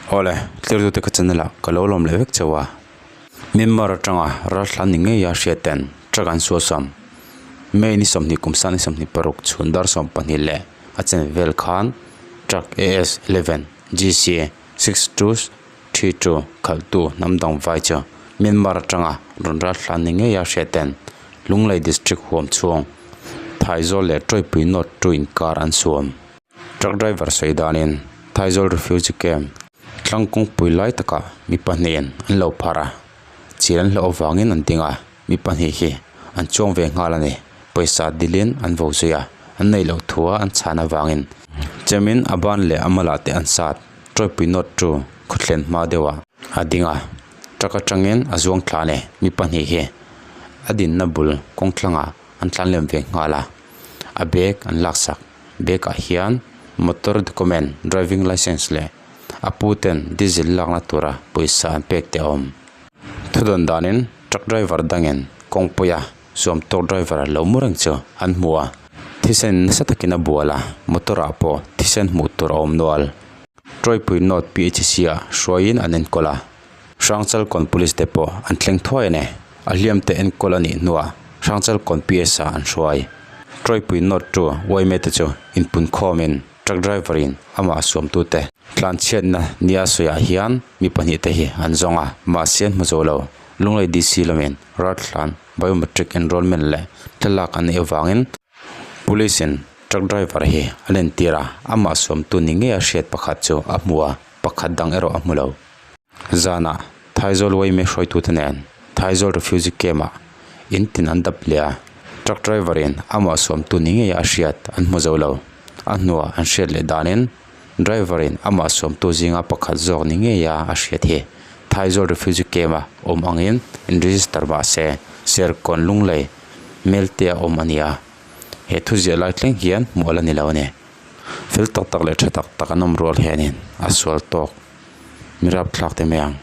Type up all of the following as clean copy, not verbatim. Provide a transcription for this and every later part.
Awle, thlir tute ka channel ah ka lo lawm leh vek chauh a. Myanmar atanga ralthlan ni ngei a hriat ten truck an suasam. May ni 20 kum sang ni 26 chhun dar 12 leh a chen vel khan truck AS 11 GC 6232 khalhtu hnam dang vai chu Myanmar atanga rawn ralthlan ni ngei a hriat ten Lunglei district huam chhung Thaizawl leh Tawipui North 2 inkar an suam. Truck driver sawi danin Thaizawl refugee camp tlang kawngpui lai takah mi pahnihin an lo phar a, chil an hlauh avangin an ding a, mi pahnih hi an chuang ve nghal a ni. Pawisa dilin an vo zui a, an neih loh thua an chhan avangin chemin a ban leh a malah te an sat. Tawipui nawt chu khawthlen hma deuhah a ding a, truck atangin a zuang thla a ni. Mi pahnih hi a dinna bul kawng thlangah an tlan lem ve nghal a, a bag an laksak. Bag ah hian motor document driving licence leh a pu ten diesel lakna tura pawisa an pek te a awm. Thudawn danin truck driver dangin kawngpuia suam tawk driver lo mu reng chu an hmu a, thisen nasa takin a bual a, motor ah pawh thisen hmuh tur a awm nual. Tawipui North PHC ah hruaiin an enkawl a, Hrangchalkawn Police te pawh an thleng thuai a ni. A hliam te enkawl a nih hnuah Hrangchalkawn PS ah an hruai. Tawipui North chu yma te chu inpun khawmin truck driver in amah suamtu te tlanchhiatna nia sawiah hian mi pahnih te hi an zawng a, mahse an hmu zo lo. Lunglei DC lamin Ralthlan Biometric Enrollment leh thlalak an neih avangin Police in truck driver hi a lentir a, amah suamtu ni ngei a hriat pakhat chu a hmu a, pakhat dang erawh a hmu lo. Zanah Thaizawl yma hruaitute nen Thaizawl refugee camp ah in tin an dap leh a, truck driver in amah suamtu ni ngei a hriat an hmu zo lo. A hnuah an hriat leh danin driver in amah suamtu zinga pakhat zawk ni ngei a a hriat hi Thaizawl refugee camp a awm angin in register mah se Serkawn Lunglei Melte a awm a ni a, he thuziah lai thleng hian hmuh a la ni lo a ni. Fel tak tak leh tha tak tak an awm rual hianin a sual tawk. Mi rapthlak te mai ang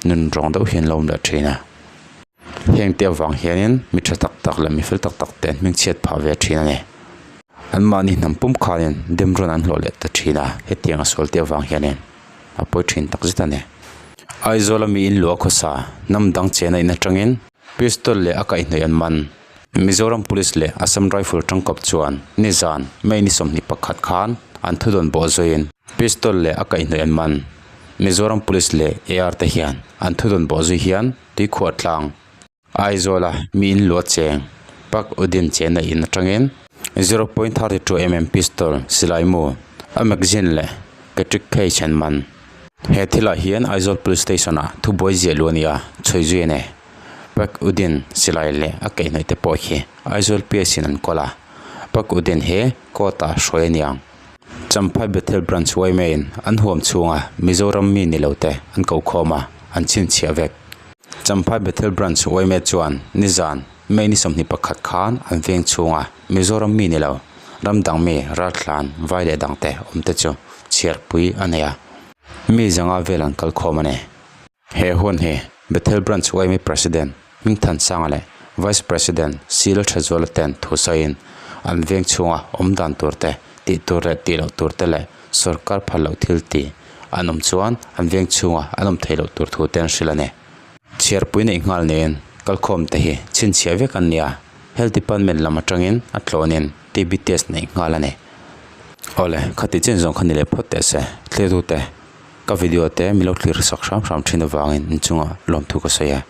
nun rawng deuh hian lo awm leh thin a. Heng te avang hianin mi tha tak tak leh mi fel tak tak te an hming chhiat phah ve thin a ni. Anmahni hnam pum khanin dem rawn an hlawh leh ta thin a, hetiang a sual te avang hianin a pawi thin tak zet a ni. Aizawl a mi in luah khawsa hnam dang chena in atangin pistol leh a kaihhnawih an man. Mizoram Police leh Assam Rifle tangkawp chuan nizan May ni 21 khan an thudawn bawh zuiin pistol leh a kaihhnawih an man. Mizoram Police leh AR te hian an thudawn bawh zui hian tuikhuah tlang Aizawla mi in luah cheng Pak Udin chenna in atangin 0.32 mm pistol silai mu a magazine leh cartridge case an man. He thilah hian Aizawl Police Station ah thubuai ziah luh a ni a, chhui zui a ni. Pak Udin silai leh a kaihhnawih te pawh hi Aizawl PS in an kawl a, Pak Udin hi court ah hruai a ni ang. Champhai Bethel Branch yma in an huam chhunga Mizoram mi ni lo te an ko khawm a, an chhinchhiah vek. Champhai Bethel Branch yma chuan nizan May ni 21 khan an veng chhunga Mizoram mi ni lo ram dang mi ralthlan vai leh dang te awm te chu chhiarpui a nei a, mi zanga vel an kal khawm a ni. He hun hi Bethel Branch yma President Hmingthansanga leh Vice President Sila Thazuala ten thu sawiin an veng chhunga awm dan tur te, tih tur leh tih loh tur te leh sorkar phal loh thil tih an awm chuan an veng chhunga an awm theih loh tur thu te an hrilh a ni. Chhiarpui neih nghal nen kalkhawm te hi chhinchhiah vek an ni a, Health Department lam atangin a tlawnin TB test neih nghal a ni. Awle, khati chen zawng kha ni leh phawt teh se, thlir tu te. Ka video te min lo thlir sak hram hram thin avangin inchungah lawmthu ka sawi a.